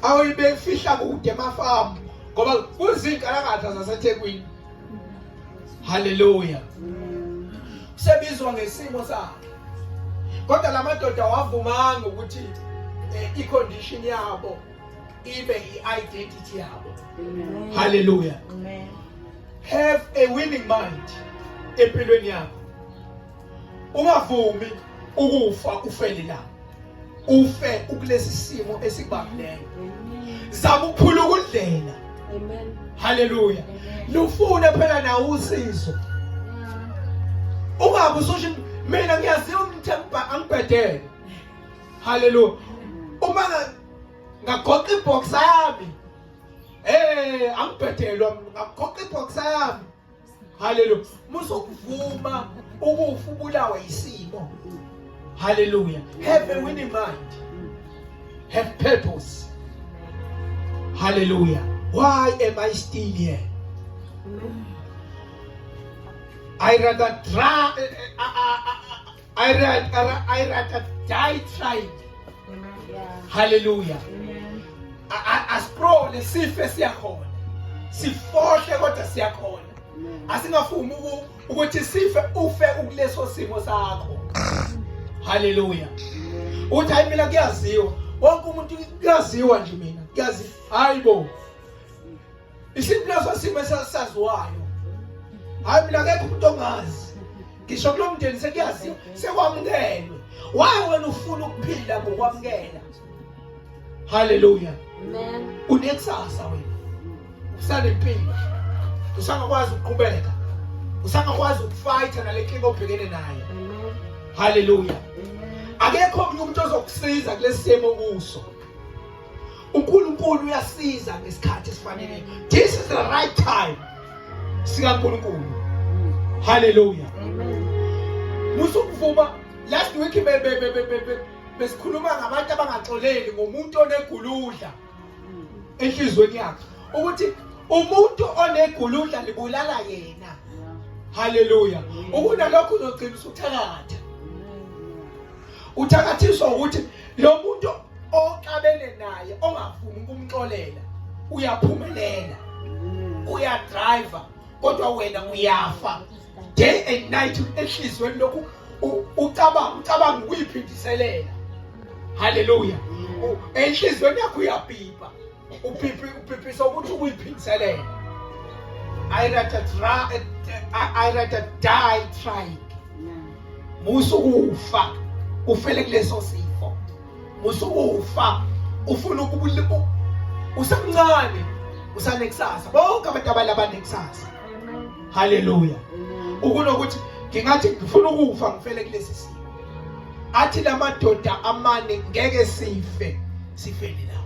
Awuyibefihla kude emafamu ngoba kuzinkalakatha zaseThekwini. Haleluya. Sebizwa ngesimo sakhe. Kodwa lamadoda wavumanga ukuthi i-condition yabo ibe i-identity yabo. Haleluya. Have a winning mind empilweni yakho. Ungavumi ukufa ufele la. Ufe ukulesi simo esikubambileyo. Zama ukuphula ukudlela. Amen. Haleluya. Lufune phela nawo usizo. Ungabe ususho mina ngiyaziwa umthemba angibhedele. Haleluya. Uma ngagoqa iboxer yami. Eh angibhedelwa ngagoqa iboxer yami. Haleluya. Musokuvuma ukufa ubulawe isimo. Haleluya. Have a winning mind. Have purpose. Hallelujah. Why am I still here? I rather try, I rather die trying. Hallelujah. Ascroll sife siyakhona. Sifohle kodwa siyakhona. Asingafumi ukuthi sife ufe ukuleso simo sakho. Hallelujah. Uthi hayi mina kuyaziwa. Wonke umuntu kuyaziwa nje mina. Kuyazi hayibo. Isiphi leso simo esaziwayo? Hayi mina akekho umuntu ongazi. Ngisho kulo mndeni sekuyaziwa, sekwamukelwe. Why wena ufuna ukuphila ngokwamukela? Hallelujah. Amen. Unekusasa wena. Usanempilo. Usangakwazi ukuqhubeka. Usangakwazi ukufighta nale nkinga obhekene nayo. Amen. Hallelujah. Amen. Akekho omunye umuntu ozokusiza kulesi simo kuso. uNkulunkulu uyasiza ngesikhathi esifaneleyo. This is the right time sikaNkulunkulu. Hallelujah. Amen. Musukuvuma last week besikhuluma ngabantu abangaxoleli ngomuntu oneguludla enhlizweni yakhe ukuthi umuntu oneguludla libulala yena. Hallelujah. Ukunalokho uzogcina usuthakatha. Uthakathiswa ukuthi lo muntu oxabene naye ongafuni ukumxolela uyaphumelela. Uyadriver kodwa wena uyafa day and night enhlizweni lokhu ucabanga ukuyiphindiselela. Hallelujah. Enhlizweni yakho uyabhibha. Uphiphi uphiphisa ukuthi ukuyiphindiselela. I rather die trying. Musa ukufa ufele kuleso sifo. Musa ukufa ufuna ukubulala usemncane usanekusasa. Bonke abantu abalabanekusasa. Hallelujah. Ukunokuthi ngingathi ngifuna ukufa ngifele kulesi simo. Athi lamadoda amane ngeke sife sifele la.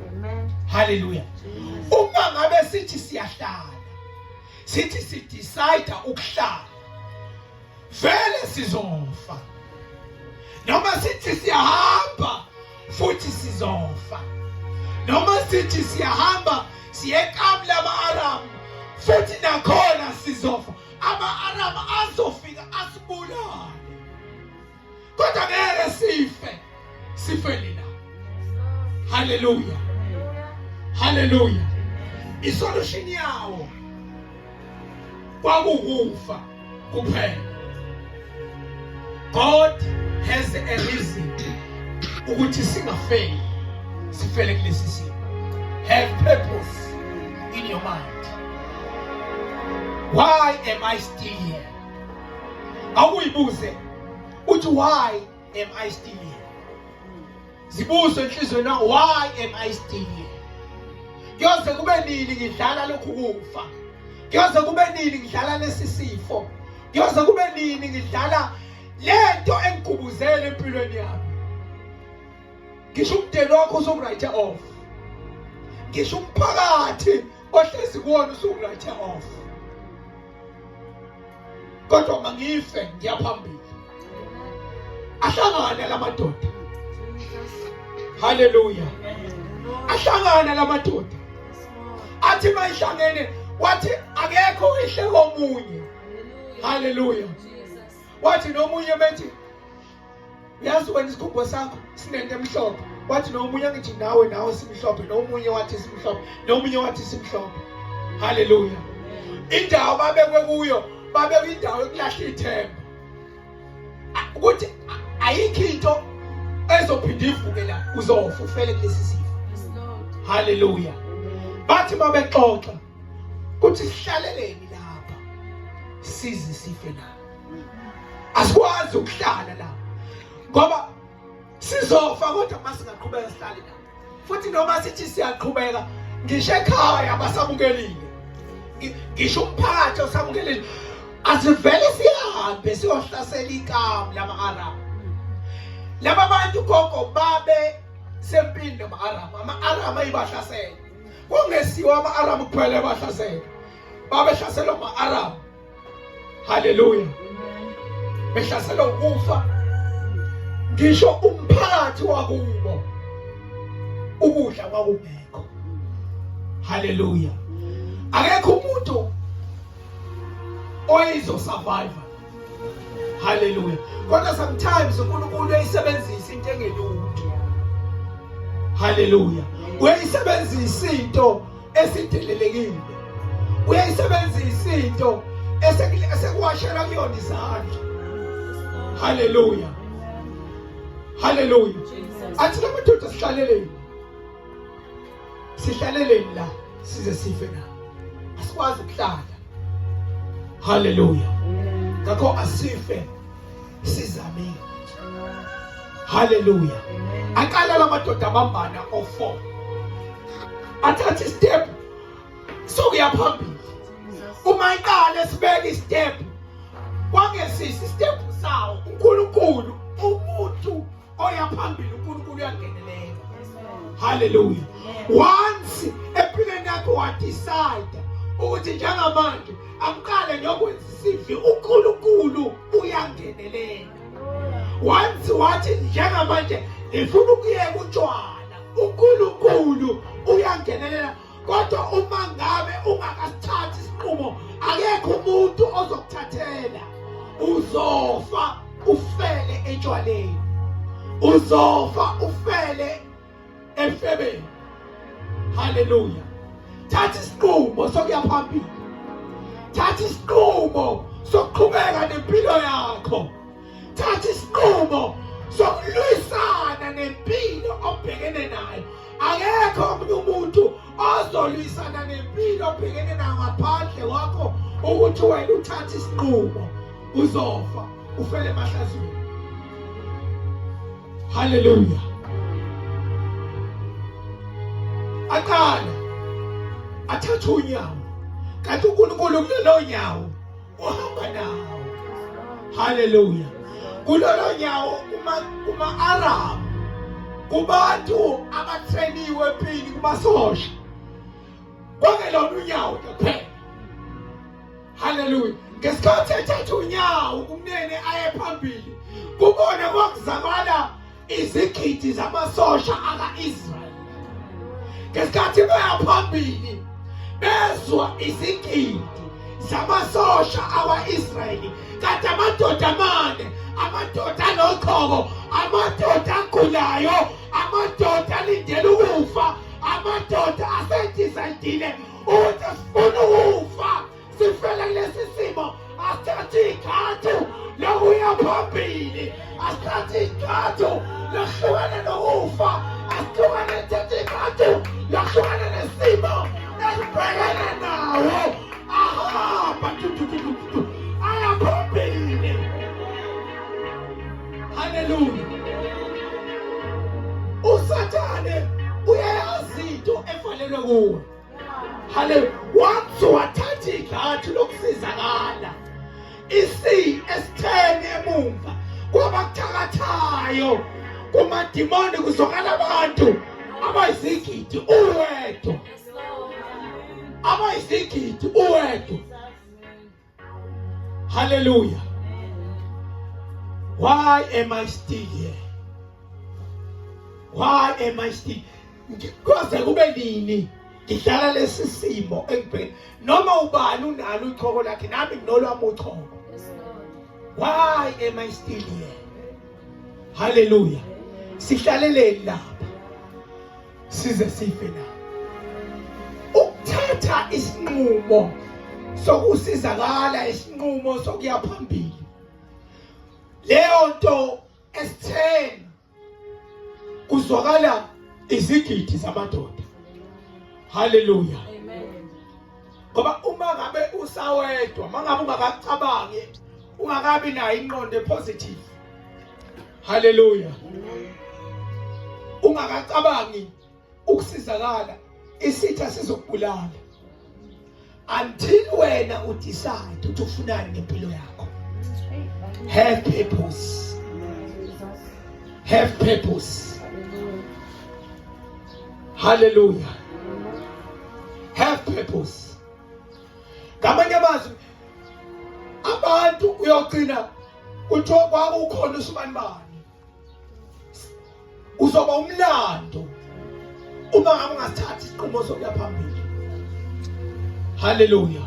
Amen. Hallelujah. Uma ngabe sithi siyahlala sithi si decide ukuhlala vele sizofa. Noma sithi siyahamba futhi sizofa. Noma sithi siyahamba siyekamu lama-Aramu futhi nakhona sizofa. Ama-Aramu azofika asibulale. Kodwa ngeke sife. Sife la. Hallelujah. Hallelujah. Isolution yawo kwakukufa kuphela. God has a reason ukuthi singafeli sifele kulesi simo. Have purpose in your mind. Why am I still here? Awuyibuze uthi why am I still here? Zibuze enhliziyweni yakho why am I still here? Kuyoze kube nini ngidlala lokhu kufa? Kuyoze kube nini ngidlala lesi sifo? Kuyoze kube nini ngidlala lento engigubuzele empilweni yami? Ngisho umndeni wakho usuwrite off. Ngisho umphakathi ohlezi kuwona usuwrite off. Kodwa mangife ngiyaphambili. Ahlangane lamadoda. Hallelujah. Ahlangane lamadoda. Athi mayihlangene wathi akekho ihle komunye. Hallelujah. Wathi nomunye bethi uyazi wena isikhumba sakho sinento emhlophe. Wathi nomunye angithi nawe nawe simhlophe, nomunye wathi simhlophe, nomunye wathi simhlophe. Haleluya. Indawo babekwe kuyo, babekwe indawo yokulahla ithemba. Ukuthi ayikho into ezophinda ivuke la, uzofa ufele kulesi sifo. Haleluya. Bathi mabexoxa kuthi sihlaleleni lapha size sife la. Asikwazi ukuhlala la ngoba sizofa kodwa uma singaqhubeka sihlale la futhi noma sithi siyaqhubeka ngisho ekhaya basamukelile ngisho umphakathi osamukelile asivele sihambe siyohlasela ikamu lama-aramu laba bantu gogo babe sempini nama-aramu ama-aramu ayibahlasela kungesiwo ama-aramu kuphela ebahlasela babehlaselwa ama-aramu Haleluya. Behlaselwa ukufa. Ngisho umphakathi wakubo ukudla kwakungekho. Haleluya. Akekho umuntu oyizo survive. Haleluya. Kodwa sometimes uNkulunkulu uyayisebenzisa into engelutho. Haleluya. Uyayisebenzisa into esidelelekile uyayisebenzisa into esekuwashela kuyona izandla haleluya haleluya athi la madoda sihlaleleni sihlaleleni la size sife na asikwazi ukuhlala haleluya ngakho asife sizamile haleluya aqala lamadoda abambana o4 athatha istep sokuya phambili uma iqale sibeke istep kwangesisi istep sawo uNkulunkulu umuntu oya phambili uNkulunkulu uyangenelela haleluya once empilweni yakho wa decide ukuthi njengamanje angiqale ngiyokwenza isivi uNkulunkulu uyangenelela once wathi njengamanje ngifuna ukuyeka utshwala uNkulunkulu uyangenelela kodwa uma ngabe ungakasithathi isinqumo akekho umuntu ozokuthathela uzofa ufele etshwaleni uzofa ufele emfebeni haleluya thatha isinqumo sokuya phambili thatha isinqumo sokuqhubeka nempilo yakho thatha isinqumo sokulwisana nempilo obhekene nayo akekho omunye umuntu ozolwisana nempilo obhekene nayo ngaphandle kwakho ukuthi wena uthathe isinqumo uzofa ufele emahlazweni haleluya aqala athatha unyawo kanti uNkulunkulu kulelo nyawo uhamba nawo haleluya kulolo nyawo kuma kuma Arab kubantu abatrainiwe empini kumasosha kwangelona unyawo nje kuphela haleluya ngesikhathi ethatha unyawo kumnene aye phambili kubona kwakuzakala izigidi zamasosha aka-Israyeli ngesikhathi beya phambili bezwa izigidi zamasosha akwa-Israyeli kanti amadoda amane amadoda anochoko amadoda agulayo amadoda alindele ukufa amadoda asedizayidile ukuthi sifuna ukufa sifele kulesi simo asithathe igxathu lokuya phambili asithathe igxathu lokuhlukana nokufa asihlukane sithathe igxathu lokuhlukana nesimo esibhekene nawo ahamba tututututu aya phambili haleluya usathane uyayazi into efanelwe kuwe Haleluya. Once wathatha igxathu lokusizakala isi esitheni emumva kwabakuthakathayo kumadimoni kuzwakala abantu abayizigidi uwedwa abayizigidi uwedwa Hallelujah. Why am I still here? Why am I still? Koze kube nini ngidlala lesi simo engibhekene noma ubani unalo uchoko lakhe nami nginolwami uchoko. Why am I still here? Hallelujah. Sihlaleleni lapha. Size sife na. Ukuthatha isinqumo sokusizakala, isinqumo sokuya phambili. Leyo nto esitheni kuzwakala izigidi zamadoda. Haleluya. Amen. Ngoba uma ngabe usawedwa, mangabe ungakacabangi, ungakabi nayo ingqondo epositive. Haleluya. Ungakacabangi ukusizakala, isitha sizokubulala. Until wena udecide ukuthi ufunani ngempilo yakho. Have purpose. Have purpose. Hallelujah. Have purpose. Ngamanye amazwi abantu uyogcina kuthiwa kwakukhona usubanibani uzoba umlando uma ngabe ungasithatha isinqumo sokuya phambili. Haleluya.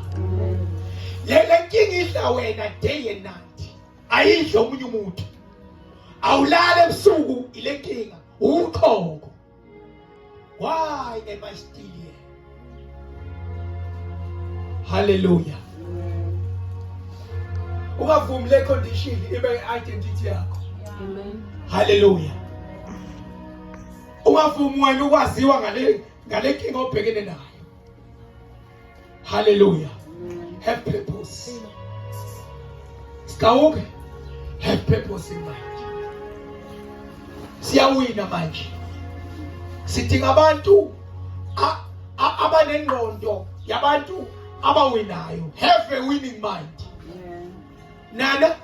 Le nkinga idla wena day and night, ayidli omunye umuntu. Awulala ebusuku ile nkinga uqhoko. Why am I still here? Hallelujah. Ungavumi le condition ibe identity yakho. Amen. Hallelujah. Ungavumi wena ukwaziwa ngale nkinga obhekene nayo. Hallelujah. Have purpose. Sigawuke. Have purpose in mind. Siyawina manje. Sidinga abantu abanengqondo yabantu abawinayo. Have a winning mind. Nana,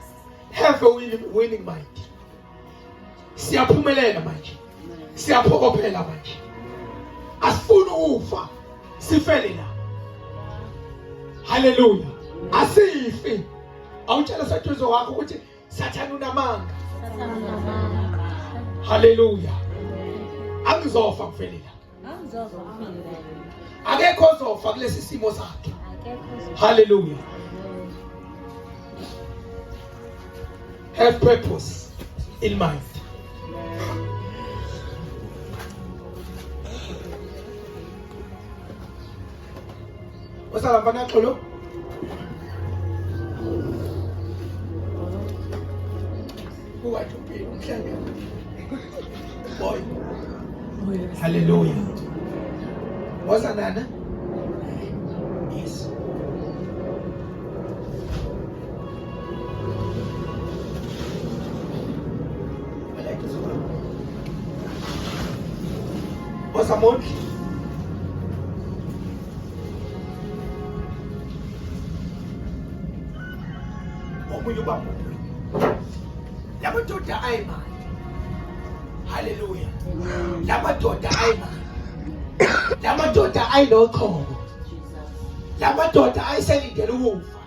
have a winning mind. Siyaphumelela manje. Siyaphokophela manje. Asifuni ukufa. Sifele la. Hallelujah. Asifi. Awutshela seduze wakho ukuthi Sathane unamanga. Hallelujah. Angizofa ngifele la. Akekho ozofa kulesi simo sakhe. Hallelujah. Have purpose in mind. Wasala mfana xolo. Kukathi uphila umhlanga. Boy. Hallelujah. Woza nana. Yes. I like this one. Woza Mondli. Omunye ubaba lamadoda ayimali. Haleluya. Lamadoda ayimali, lamadoda ayinochoko, lamadoda ayiselindele ukufa,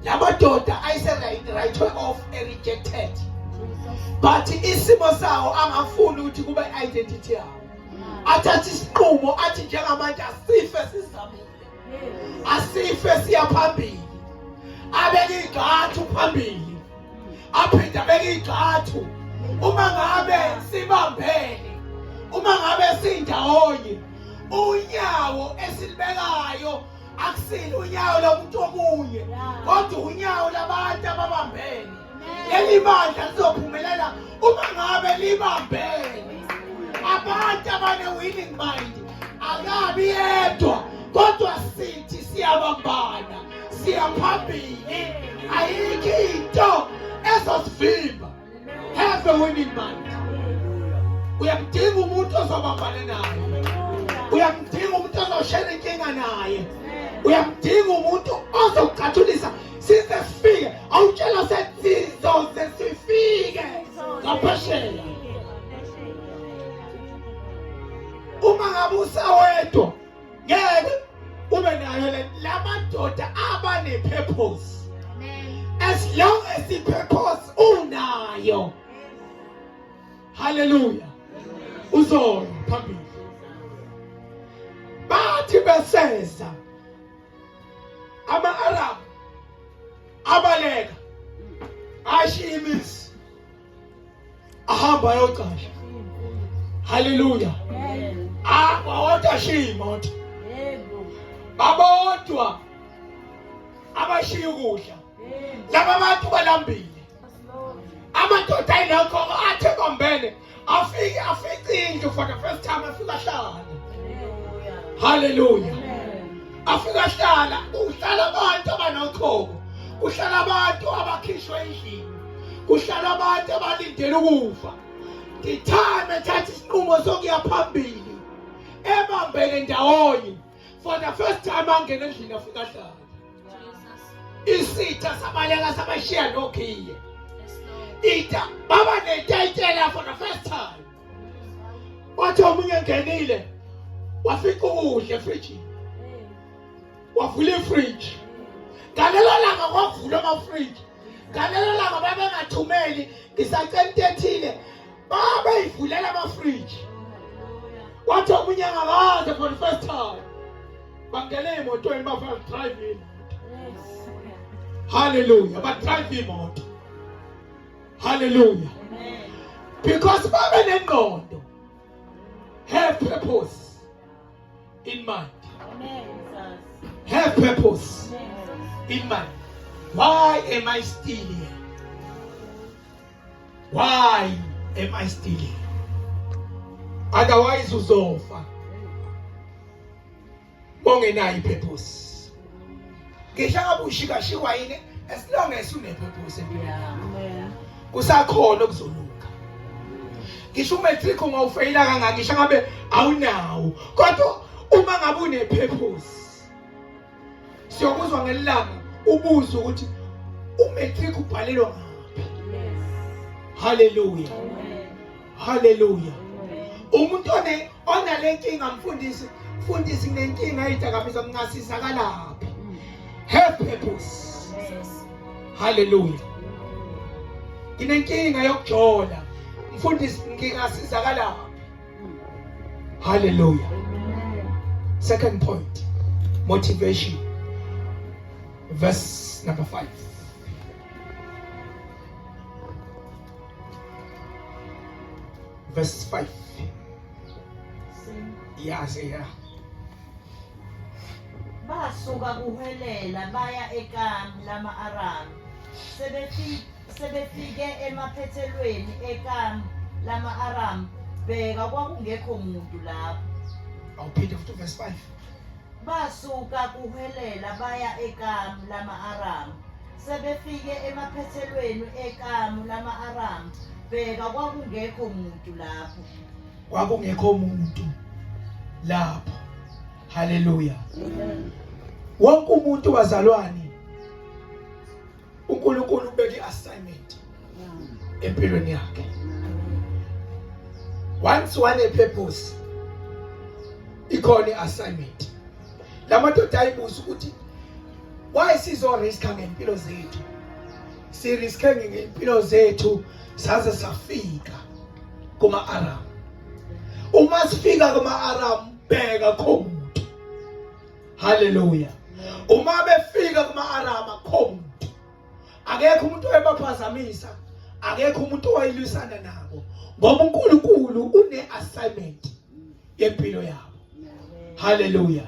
lamadoda ayise-right off rejected, but isimo sawo angafuni ukuthi kube identity yawo. Athathe isinqumo athi njengamanje asife sizamile, asife siya phambili. Abeke igxathu phambili, aphinde abeke igxathu. Uma ngabe sibambene, uma ngabe sindawonye, unyawo esilibekayo akusilo unyawo lomuntu omunye, kodwa unyawo labantu ababambene. Leli bandla lizophumelela uma ngabe libambene. Abantu abane-winning mind akabi yedwa, kodwa sithi siyabambana, siya phambili, ayikho into ezosivimba. Have a winning mind. Uyamdinga umuntu ozobambana naye, uyamdinga umuntu ozoshela inkinga naye, uyamdinga umuntu ozokucathulisa size sifike. Awutshela sesizoze sifike ngaphesheya. Uma ngabe usawedwa ngeke ube nayo le. Lamadoda abane-purpose, as long as i-purpose unayo, haleluya, uzoya phambili. Bathi beseza ama-Arab abaleka, ashiya imizi, ahamba ayocasha. Haleluya. Ah, wawodwa ashiya imoto. Yebo. Babodwa abashiya ukudla. Laba bantu balambile. Amadoda ayinakho athe bambene afike afice indlu for the first time afika ahlala. Haleluya. Afika ahlala, kuhlala abantu abanochoko. Kuhlala abantu abakhishwe endlini. Kuhlala abantu abalindele ukufa. The time ethatha isinqumo sokuya phambili ebambene ndawonye for the first time angena endlini afika ahlala. Isitha sabaleka sabashiya nokhiye. Ita baba netayitela for the first time. Wathi omunye engenile wafika ukudla efrijini. Wavula ifriji. Ngalelo langa kwavulwa amafriji. Ngalelo langa babengathumeli ngisacela into ethile babeyivulela amafriji. Wathi omunye angakaze for the first time. Bangena emotweni bafika drive imoto. Hallelujah. Ba drive imoto. Hallelujah. Because babe nengqondo. Have purpose in mind. Have purpose in mind. Why am I still here? Why am I still here? Otherwise uzofa. Bongenayo ipurpose. Ngisho ngabe ushikashikwa yini as long as unepurpose empilweni. Kusakhona okuzolunga. Ngisho umatric ungawufeyila kangaka ngisho ngabe awunawo kodwa uma ngabe unepurpose siyokuzwa ngelanga ubuze ukuthi umatric ubhalelwa ngaphi. Hallelujah. Hallelujah. Umuntu one onalenkinga mfundisi, mfundisi nginenkinga eyidakamizwa ngingasizakalaphi. Have purpose. Hallelujah. Nginenkinga yokujola. Mfundisi ngingasizakalaphi. Hallelujah. Second point, motivation. Verse number 5. Verse 5. Yes, yeah. Basuka kuhwelela baya ekamu lama-Aramu. Sebefike emaphethelweni ekamu lama-Aramu, bheka kwakungekho muntu lapho. Awuphinde futhi verse 5. Basuka kuhwelela baya ekamu lama-Aramu. Sebefike emaphethelweni ekamu lama-Aramu, bheka kwakungekho muntu lapho. Kwakungekho muntu lapho. Haleluya. Wonke umuntu wazalwane uNkulunkulu ubeka i-assignment empilweni yakhe. Once one purpose ikhona i-assignment. Lamadoda ayibuza ukuthi why sizo risk ngempilo zethu? Si risk ngempilo zethu saze safika kuma Aram. Uma sifika kuma Aram bheka khomuntu. Haleluya. Uma befika kuma Aram akho muntu. Akekho umuntu oyebaphazamisa, akekho umuntu owayilwisana nabo ngoba uNkulunkulu une assignment yempilo yabo. Haleluya.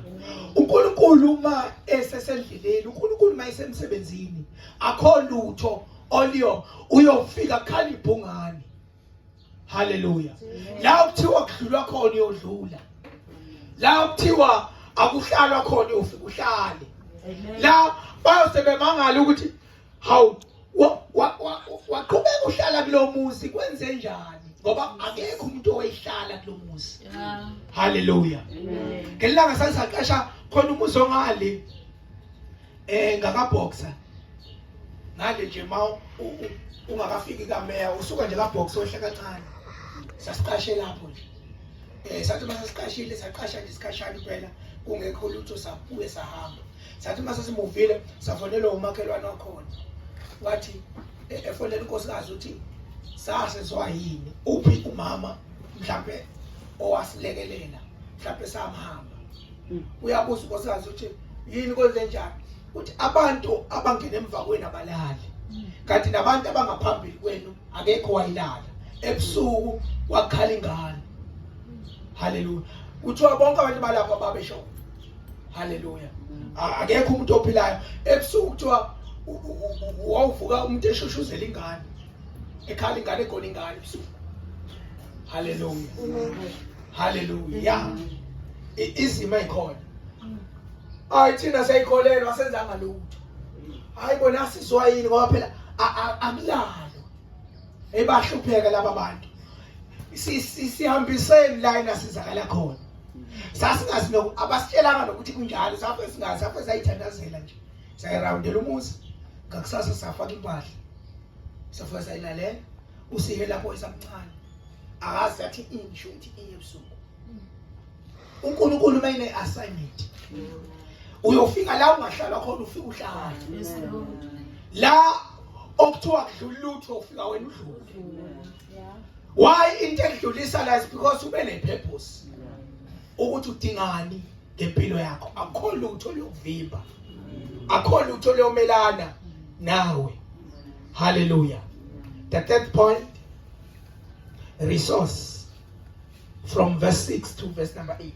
uNkulunkulu uma esesendleleni, uNkulunkulu uma esemsebenzini, akho lutho oliyo uyofika khala ibhungane. Haleluya. La kuthiwa kudlulwa khona uyodlula. La kuthiwa akuhlalwa khona uyofika uhlale. La bayose bemangala ukuthi hawu waqhubeka uhlala kulo muzi kwenze njani ngoba akekho umuntu owayehlala kulo muzi. Haleluya. Ngelanga sasaqasha khona umuzi ongale eh ngakaboxer ngale nje ma ungakafiki kameya usuka nje kaboxer wehla kancane sasiqashe lapho nje eh sathi uma sesiqashile saqasha nje isikhashana impela kungekho lutho sabuye sahamba sathi uma sesimuvile safonelwa umakhelwane wakhona wathi e, efonela unkosikazi uthi sasezwa yini uphi umama mhlambe owasilekelela mhlambe samhamba uyabuza unkosikazi uthi yini kwenze njani uthi abantu abangena emva kwenu abalali kanti nabantu abangaphambili kwenu akekho wayilala ebusuku wakhala ingane. Haleluya. Kuthiwa bonke abantu balapha babeshona. Haleluya. Akekho umuntu ophilayo. Ebusuku kuthiwa wawuvuka umuntu eshushuzela ingane. Ekhala ingane egona ingane ebusuku. Haleluya. Haleluya. Izimo ezikhona. Hayi thina siyayikholelwa senzanga lutho. Hayi bona sizwa yini ngoba phela akulalo. Ebahlupheka laba bantu. Sihambiseni la enasizakala khona. Sasingazi noku abasitshelanga nokuthi kunjalo safe singazi safe sayithandazela nje. Sayirawundela umuzi. Ngakusasa safaka impahla. Safika sayilalela. Usihe lapho esamncane. Akazi athi ingisho ukuthi iye ebusuku. uNkulunkulu uma ine assignment uyofika la ungahlala khona ufika uhlale la okuthiwa kudlula lutho ufika wena udlule why into ekudlulisa la is because ube ne purpose ukuthi udingani ngempilo yakho akukho lutho lokuvimba akukho lutho lomelana nawe hallelujah the third point resource from verse 6 to verse number 8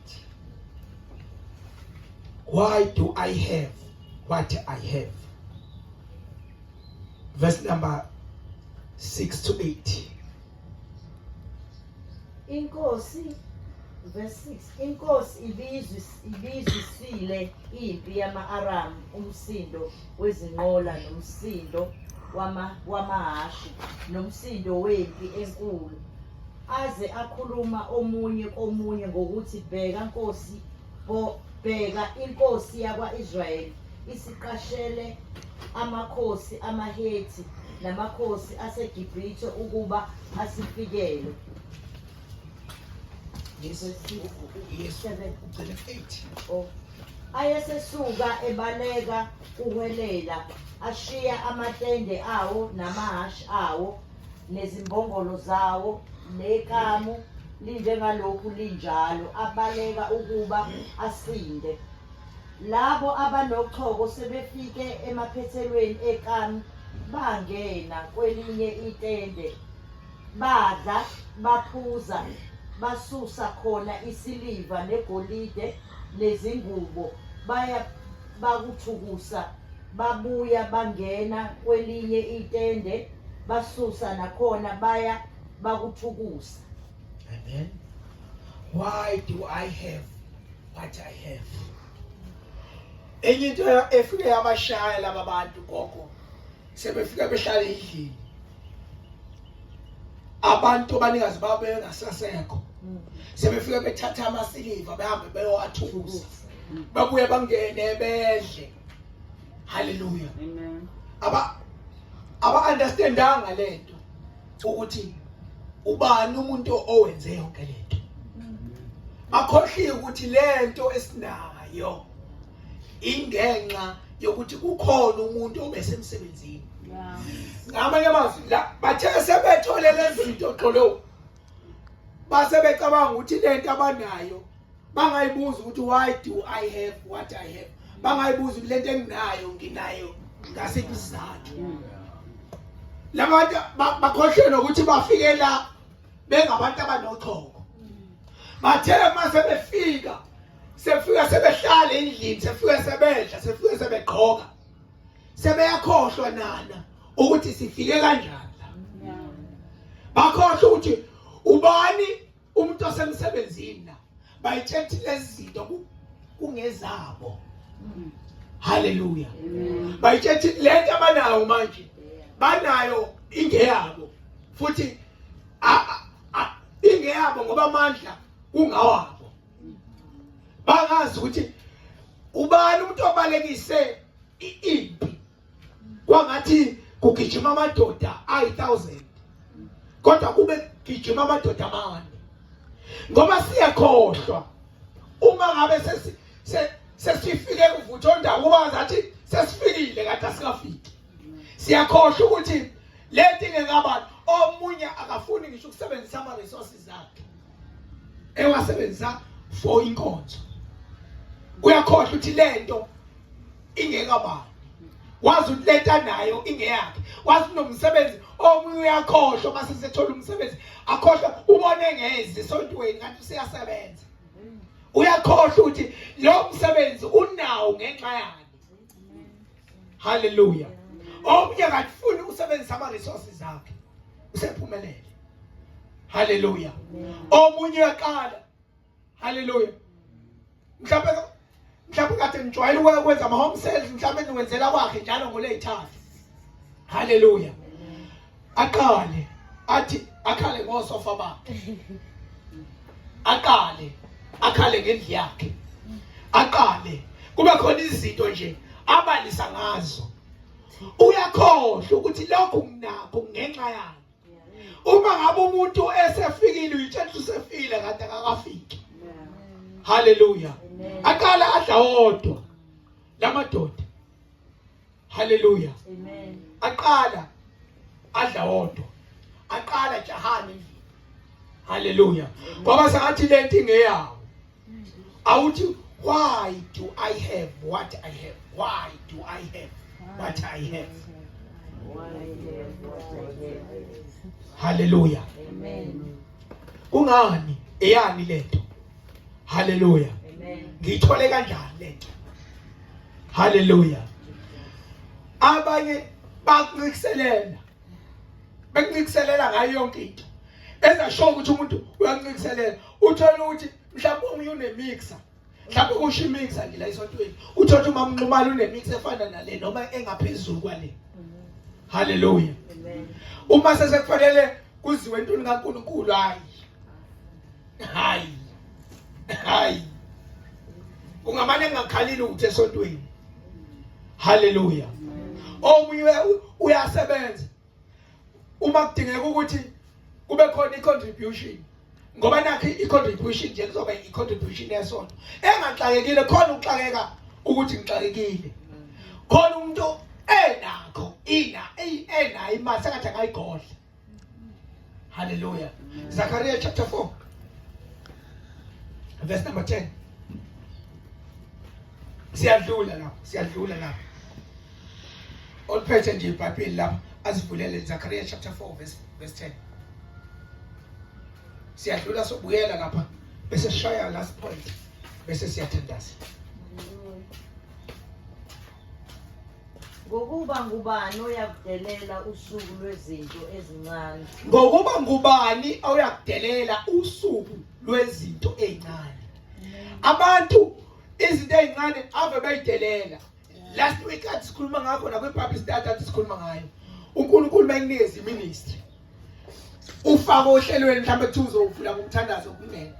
why do i have what i have verse number 6 to 8 Inkosi verse 6 Inkosi ibizwi ibizwisile impi yama-Aramu umsindo wezinqola nomsindo wama wamahhashi nomsindo wempi enkulu Aze akhuluma omunye komunye ngokuthi, Bheka, nkosi, bo, bheka, inkosi yakwa-Israyeli isiqashele amakhosi amaHethi namakhosi aseGibhithe ukuba asifikele. Yes, yes, ugcine 8. Oh. Ayesesuka ebaleka kuhwelela, ashiya amatende awo namahhashi awo nezimbongolo zawo nekamu linjengalokhu linjalo abaleka ukuba asinde labo abanochoko sebefike emaphethelweni ekamu bangena kwelinye itende badla baphuza basusa khona isiliva negolide nezingubo baya bakuthukusa babuya bangena kwelinye itende basusa nakhona baya bakuthukusa amen why do i have what i have enye into efike yabashaya laba bantu gogo sebefika behlala endlini abantu abanikazi babo bengasasekho sebefika bethatha amasiliva behambe beyowathukusa babuye bangene bedle haleluya Amen. aba aba understandanga lento ukuthi ubani umuntu owenze yonke lento bakhohliwe ukuthi lento esinayo ingenxa yokuthi kukhona umuntu obesemsebenzini ngamanye amazwi la bathe sebethole lezi zinto xolo base becabanga ukuthi lento abanayo bangayibuza ukuthi why do i have what i have bangayibuza ukuthi lento enginayo nginayo ngasiphi isizathu labantu bakhohlwe nokuthi bafike la bengabantu abanochoko bathe uma sebefika sefika sebehlala endlini sefika sebedla sefika sebegqoka sebeyakhohlwa nana ukuthi sifike kanjani la bakhohlwa ukuthi ubani umuntu osemsebenzini la bayitshela ukuthi lezi zinto kungezabo haleluya bayitshela ukuthi lento abanayo manje banayo ingeyabo futhi ingeyabo ngoba amandla kungawabo bangazi ukuthi ubani umuntu obalekise impi kwangathi kugijima amadoda ayi-1000 kodwa kube gijima amadoda amane ngoba siyakhohlwa uma ngabe sesifike kuvuthondaba kuba ngathi sesifikile kade asikafiki siyakhohlwa ukuthi le nto ingekabani omunye akafuni ngisho ukusebenzisa ama-resources akhe ewasebenzisa for inkonzo uyakhohlwa ukuthi lento ingekabani Wazi ukuthi lento anayo ingeyakhe. Wazi unomsebenzi omunye uyakhohlwa mase sethola umsebenzi. Akhohlwa ubone ngezi esontweni kanti useyasebenza. Uyakhohlwa ukuthi lo msebenzi unawo ngenxa yani. Haleluya. Omunye akafuni ukusebenzisa ama resources akhe. Usephumelele. Haleluya. Omunye uyaqala. Haleluya. Mhlawumbe mhlawumbe kade ngijwayele ukwenza ama home sales mhlawumbe ngiwenzela kwakhe njalo ngoleyithathu. Haleluya. Aqale athi akhale ngosofa bakhe. Aqale akhale ngendlu yakhe. Aqale kube khona izinto nje abalisa ngazo. Uyakhohlwa ukuthi lokhu nginakho ngenxa yani. Uma ngabe umuntu esefikile uyitshela usefile kade akakafiki. Haleluya. Aqala adla wodwa lamadoda. Haleluya. Amen. Aqala adla wodwa. Aqala jahani endlini. Haleluya. Ngoba sengathi lento ingeyawo. Awuthi why do I have what I have? Why do I have what I have? Haleluya. Amen. Kungani eyani lento? Haleluya. Amen. Ngiyithole kanjani lento? Haleluya. Abanye bakuncikiselela. Bekuncikiselela ngayo yonke into. Ezasho ukuthi umuntu uyancikiselela. Uthola ukuthi mhlawumbe omunye unemixer. Mhlawumbe kusho imixer nje la esontweni. Uthola ukuthi umama Nxumalo unemixer efana nale noma engaphezulu kwale. Haleluya. Amen. Uma sesekufanele kuziwe entweni kaNkuluNkulu hayi. Hayi. Hayi. Kungamane ngingakhalile ukuthi esontweni. Haleluya. Omunye uyasebenza. Uma kudingeka ukuthi kube khona icontribution ngoba nakho icontribution nje kuzoba icontribution yesonto engaxakekile khona ukuxakeka ukuthi ngixakekile khona umuntu enakho ina enayo imali sengathi angayigodla Hallelujah. Zechariah chapter 4 verse number 10. Siyadlula lapho, siyadlula lapho. Oliphethe nje iBhayibheli lapho azivulele Zechariah chapter 4 verse 10. Siyadlula sobuyela lapha bese sishaya last point bese siyathandaza. Ngokuba ngubani oyakudelela usuku lwezinto ezincane? Ngokuba ngubani oyakudelela usuku lwezinto ezincane? Abantu izinto ezincane ave beyidelela. Last week athi sikhuluma ngakho nakwi-Bible study athi sikhuluma ngayo. uNkulunkulu mayinikeza iministry. Ufaka ohlelweni mhlawumbe kuthiwa uzovula ngomthandazo kungena.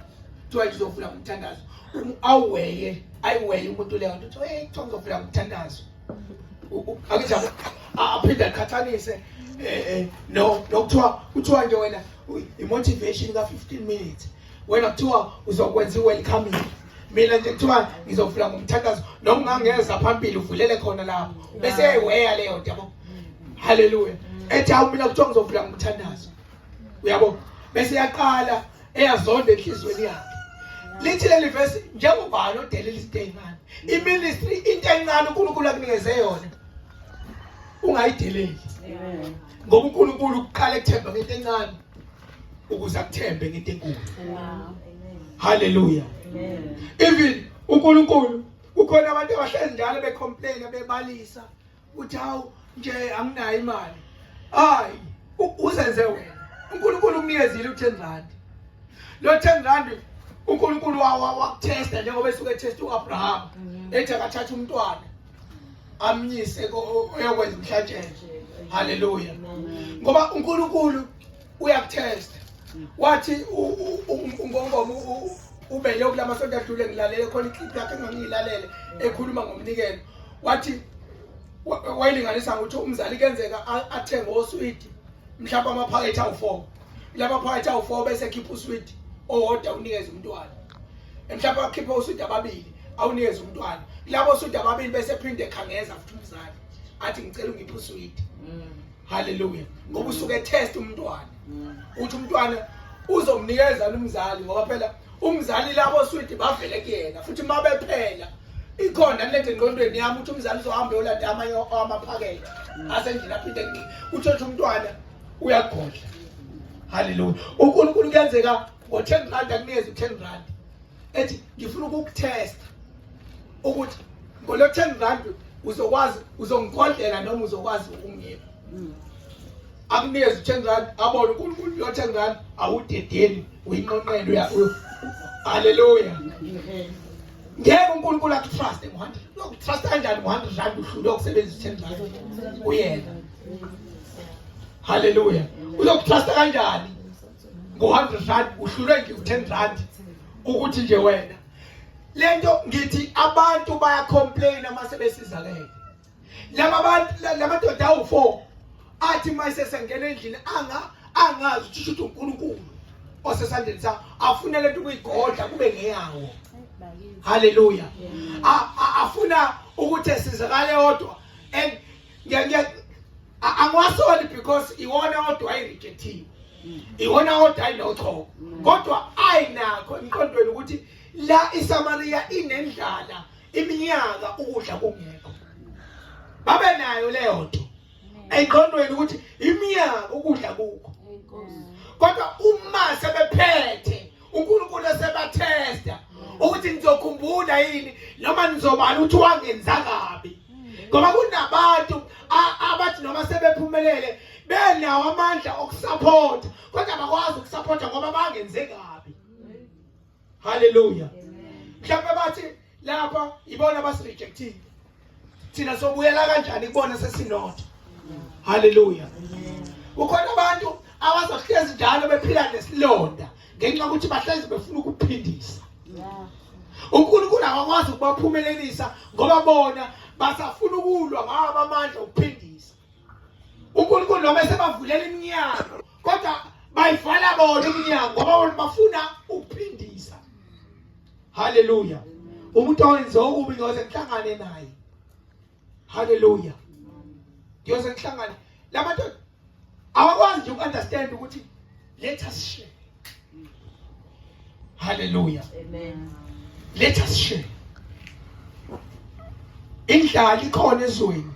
Kuthiwa uzovula ngomthandazo. Awuweye, ayiweye umuntu leyo nto. Kuthiwa hey kuthiwa ngizovula ngomthandazo. Akithi aphinde aqhathanise no nokuthiwa kuthiwa nje wena i-motivation ka-15 minutes. Wena kuthiwa uzokwenza i-welcoming. Mina nje kuthiwa ngizovula ngomthandazo noma ungangeza phambili uvulele khona lapho. Bese eyiweya leyo nto yabo. Haleluya. Ethi hawu mina kuthiwa ngizovula ngomthandazo. Uyabo? Bese yaqala eyazonda enhlizweni yakhe. Lithi leli verse njengobani odelela izinto ezincane. Iministry into encane uNkulunkulu akunikeze yona. Ungayideleli. Ngoba uNkulunkulu uqala ekuthemba ngento encane ukuze akuthembe ngento enkulu. Haleluya. Even uNkulunkulu kukhona abantu abahlezi njalo becomplain bebalisa uthi hawu nje anginayo imali. Hayi uzenze wena. uNkulunkulu ukunikezile u10 rand. Lo 10 rand uNkulunkulu wakuthesta njengoba esuke etesta uAbraham ethi akathatha umntwana amnyise oyokwenza umhlatshelo. Haleluya. Ngoba uNkulunkulu uyakuthesta. Wathi uNgongoma ubele kulamasonto adlule ngilalele khona iclip yakhe engangiyilalele ekhuluma ngomnikelo. Wathi wayilinganisa ngokuthi umzali kenzeka athenge oswidi mhlawumbe amaphakethe awu-4 lama phakethe awu-4 bese ekhipha uswidi owodwa unikeze umntwana mhlawumbe akhipha uswidi ababili awunikeze umntwana labo oswidi ababili bese ephinde ekhangeza futhi umzali athi ngicela ungiphe uswidi. Haleluya. Ngoba usuke etest umntwana uthi umntwana uzomnikeza umzali ngoba phela umzali labo swidi bavele kuyena futhi mabephela Ikhona lento engqondweni yami ukuthi umzali uzohamba uyolanda amanye amaphakethe asendlini aphinde uthothe umntwana uyagodla. Haleluya. UNkulunkulu kuyenzeka ngo-10 rand akunikeze u-10 rand. Ethi ngifuna ukukutesta ukuthi ngolo 10 rand uzokwazi uzongigodlela noma uzokwazi ukungipha. Akunikeze u-10 rand abone uNkulunkulu lo 10 rand awudedeli uyinqonqela uya Haleluya. Ngeke uNkulunkulu akutrust ngo-100. Uyokutrust kanjani ngo-100 rand uhlulwe ukusebenzisa u-10 rand uyena. Haleluya. Uzokutrust kanjani ngo-100 rand uhlulwe nje u-10 rand ukuthi nje wena. Lento ngithi abantu baya complain uma sebesizakele. Laba bantu lamadoda awu4 athi mayise sengena endlini anga angazi ukuthi usho uNkulunkulu osesandleni sakho afuna lento ukuyigodla kube ngeyawo. Haleluya. Afuna ukuthi esizakale odwa and ngiya angiwasoli because iwona odwa ayirejectiwe. Iwona odwa ayinochoko. Kodwa ayinakho emqondweni ukuthi la iSamaria inendlala iminyaka ukudla kungekho. Babe nayo leyo nto. Engqondweni ukuthi iminyaka ukudla kukho. Kodwa uma sebephethe uNkulunkulu esebathesta ukuthi nizokhumbula yini noma nizobala ukuthi wangenza kabi ngoba kunabantu abathi noma sebephumelele benawo amandla okusupport kodwa abakwazi ukusupport ngoba bangenze kabi. Haleluya. Mhlawumbe bathi lapha ibona abasirejectile. Thina sobuyela kanjani kubona sesinotha? Haleluya. Kukhona abantu abazohlezi njalo bephila nesilonda ngenxa yokuthi bahlezi befuna ukuphindisa. uNkulunkulu akakwazi ukubaphumelelisa ngoba bona basafuna ukulwa ngawo amandla okuphindisa. uNkulunkulu noma esebavulela iminyango kodwa bayivala bona iminyango ngoba bona bafuna ukuphindisa. Haleluya. Umuntu owenza okubi ngiyoze ngihlangane naye. Haleluya. Ngiyoze ngihlangane. Lamadoda awakwazi nje uku-understand ukuthi let us share. Haleluya. Amen. Let us share. Indlala ikhona ezweni.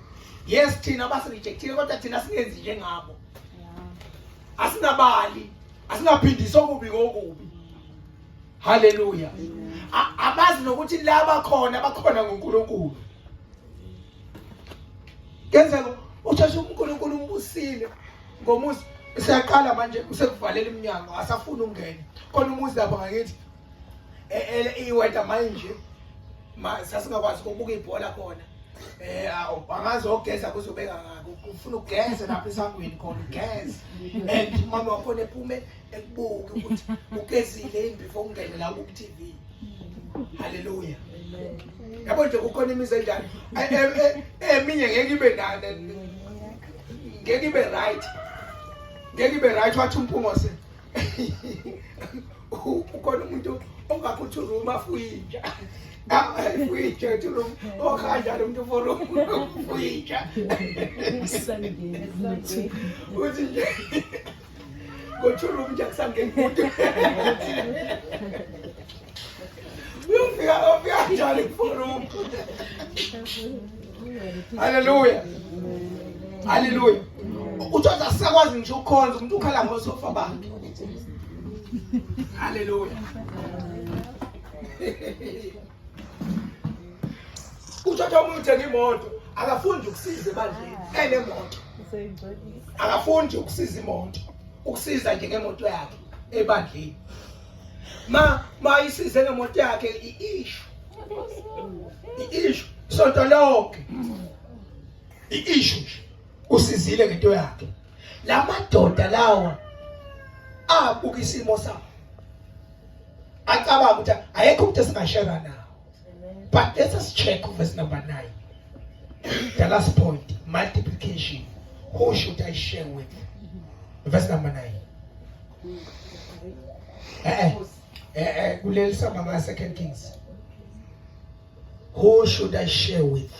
Yes thina basirejectile kodwa thina singenzi njengabo. Asingabali, asingaphindisi okubi ngokubi. Haleluya. Abazi nokuthi laba khona bakhona ngoNkulunkulu. Kenzeka uthasha uNkulunkulu umbusile ngomuzi siyaqala manje usekuvalela iminyango asafuni ukungena. Khona umuzi lapha ngakithi iweda manje ma sasingakwazi ukubuka ibhola khona. Eh angazi ogeza kuzobeka ngakho ufuna ugeze lapha esangweni khona ugeze. And umama wakhona ephume ekubuke ukuthi ugezile yini before ungene la ku TV. Haleluya. Yabo nje kukhona imizi enjalo. Eminye ngeke ibe nane ngeke ibe right. Ngeke ibe right wathi uMpungose. Ukhona umuntu ongakho two room afuyinja. Afuyinja two room okanjani umuntu for room afuyinja. Uthi nje ngo-two room nje akusangeni muntu. Uyofika ufika kanjani ku-four room? Haleluya. Haleluya. Uthola asisakwazi ngisho ukukhonza umuntu ukhala ngosofa bakhe. Haleluya. Uthatha umuntu uthenga imoto akafundi ukusiza ebandleni enemoto. Akafundi ukusiza imoto, ukusiza nje ngemoto yakhe ebandleni. Ma mayisize ngemoto yakhe i-issue. I-issue sonto lonke. I-issue nje. Usizile ngento yakhe. Lamadoda lawa abuka isimo sawo. Acabanga ukuthi ayekho umuntu esingashare nawo. But let us check verse number 9. The last point, multiplication. Who should I share with? Verse number 9. Kuleli samba Second Kings. Who should I share with?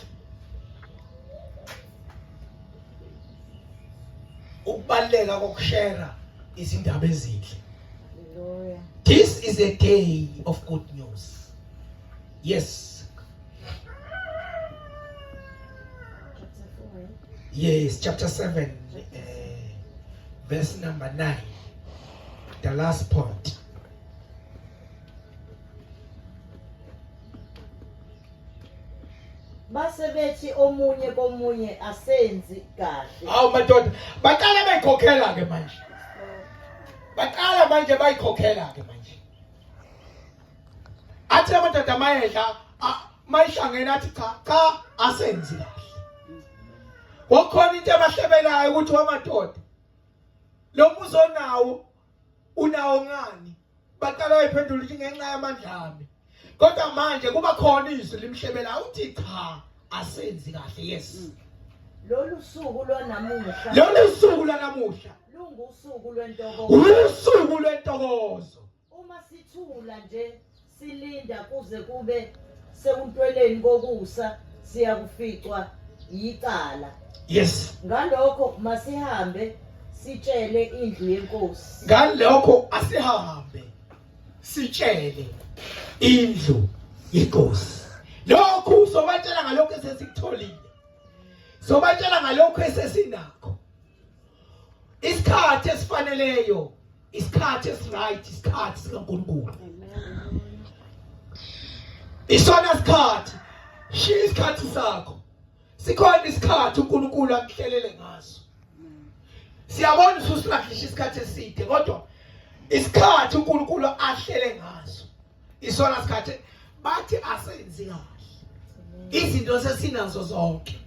Ukubaluleka kokushare izindaba ezinhle. This is a day of good news. Yes. Yes, chapter 7 verse number 9. The last point. Base bethi omunye komunye asenzi kahle. Hawu madoda, baqala bayikhokhela ke manje. Baqala manje bayikhokhela ke manje. Athi amadoda mayedla mayihlangene athi cha cha asenzi kahle. Kwakhona into abahlebelayo ukuthi wamadoda lo muzi onawo unawo ngani? Baqala bayiphendula ukuthi ngenxa yamandla ami. Kodwa manje kuba khona izwi limhlebela uthi cha asenzi kahle yes. Lolu suku lwanamuhla. Lolu suku lwanamuhla lungusuku lwentokozo. Usuku lwentokozo. Uma sithula nje silinda kuze kube sekuntweleni kokusa siyakuficwa yicala. Yes. Ngalokho masihambe sitshele indlu yenkosi. Ngalokho asihambe sitshele indlu yenkosi. Lokhu uzobatshela ngalokho esesikutholile. Sobatshela ngalokho esesinakho. Isikhathi esifaneleyo, isikhathi esiright, isikhathi sikaNkulunkulu. Isona sikhathi, shiya isikhathi sakho. Sikhona isikhathi uNkulunkulu akuhlelele ngaso. Siyabona ususilahlisha isikhathi eside kodwa isikhathi uNkulunkulu ahlele ngaso isona sikhathi bathi asenzi kahle izinto sesinazo zonke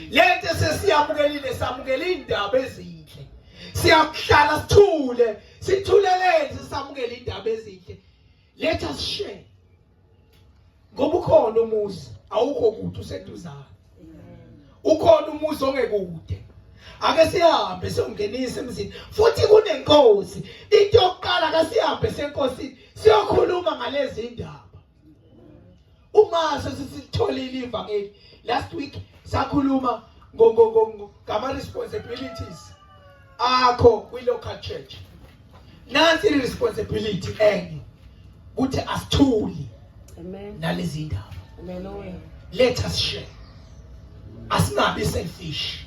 lento sesiyamukelile samukela indaba ezinhle siyakuhlala sithule sithulelele sisamukele indaba ezinhle let us share ngoba ukhona umuzi awukho kude useduzane ukhona umuzi ongekude ake sihambe siyongenisa emzini futhi kunenkosi into yokuqala kasihambe senkosini siyokhuluma ngalezi indaba uma sesitholile ivangeli last week sakhuluma ngama responsibilities akho kwi local church nansi i responsibility enye ukuthi asithuli Amen. nalezi ndaba Hallelujah. let us share asingabi selfish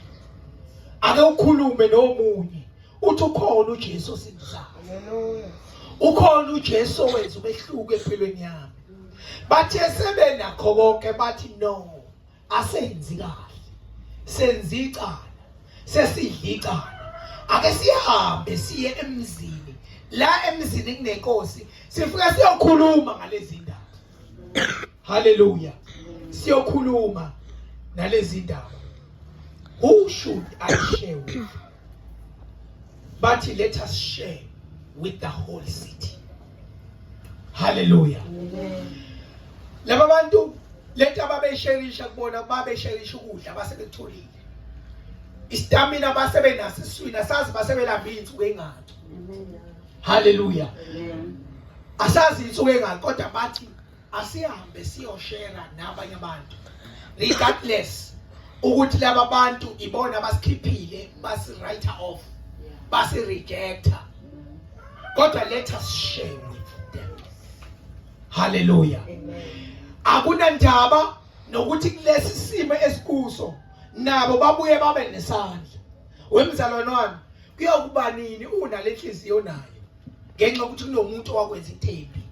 ake ukhulume nomunye uthi ukhona uJesu osindisayo Hallelujah. ukhona uJesu owenza umehluko empilweni yami bathe sebenakho konke bathi no asenzi kahle senza icala sesidla icala ake sihambe siye emzini la emzini kunenkosi sifike siyokhuluma ngalezi ndaba haleluya siyokhuluma nalezi ndaba who should i share with bathi let us share with the whole city haleluya laba bantu lento ababeyisherisha kubona babesherisha ukudla basebekutholile istamina basebenaso esiswini asazi basebelambile insuku engaki haleluya asazi insuku engaki kodwa bathi asihambe siyoshera nabanye abantu regardless ukuthi laba bantu ibona abasikhiphile basi write off basi rejecta kodwa let us share with them haleluya akunandaba nokuthi kulesi simo esikuso nabo babuye babe nesandla wemzalwane wami kuyokuba nini unalenhliziyo nayo ngenxa yokuthi kunomuntu owakwenza into embi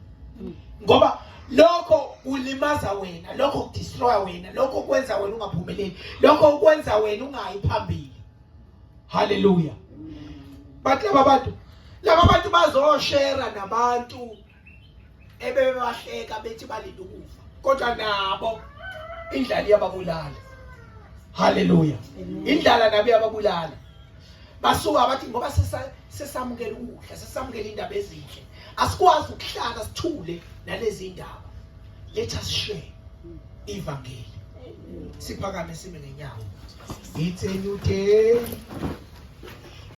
ngoba lokho kulimaza wena lokho kudestroya wena lokho kwenza wena ungaphumeleli lokho kwenza wena ungayi phambili haleluya bathi laba bantu laba bantu bazoshera nabantu ebebebahleka bethi balinde ukufa kodwa nabo indlala iyababulala haleluya indlala nabo iyababulala basuka bathi ngoba sesamukela ukudla sesamukela indaba ezinhle asikwazi ukuhlala sithule nalezi indaba let us share ivangeli siphakame sime ngenyawo it's a new day.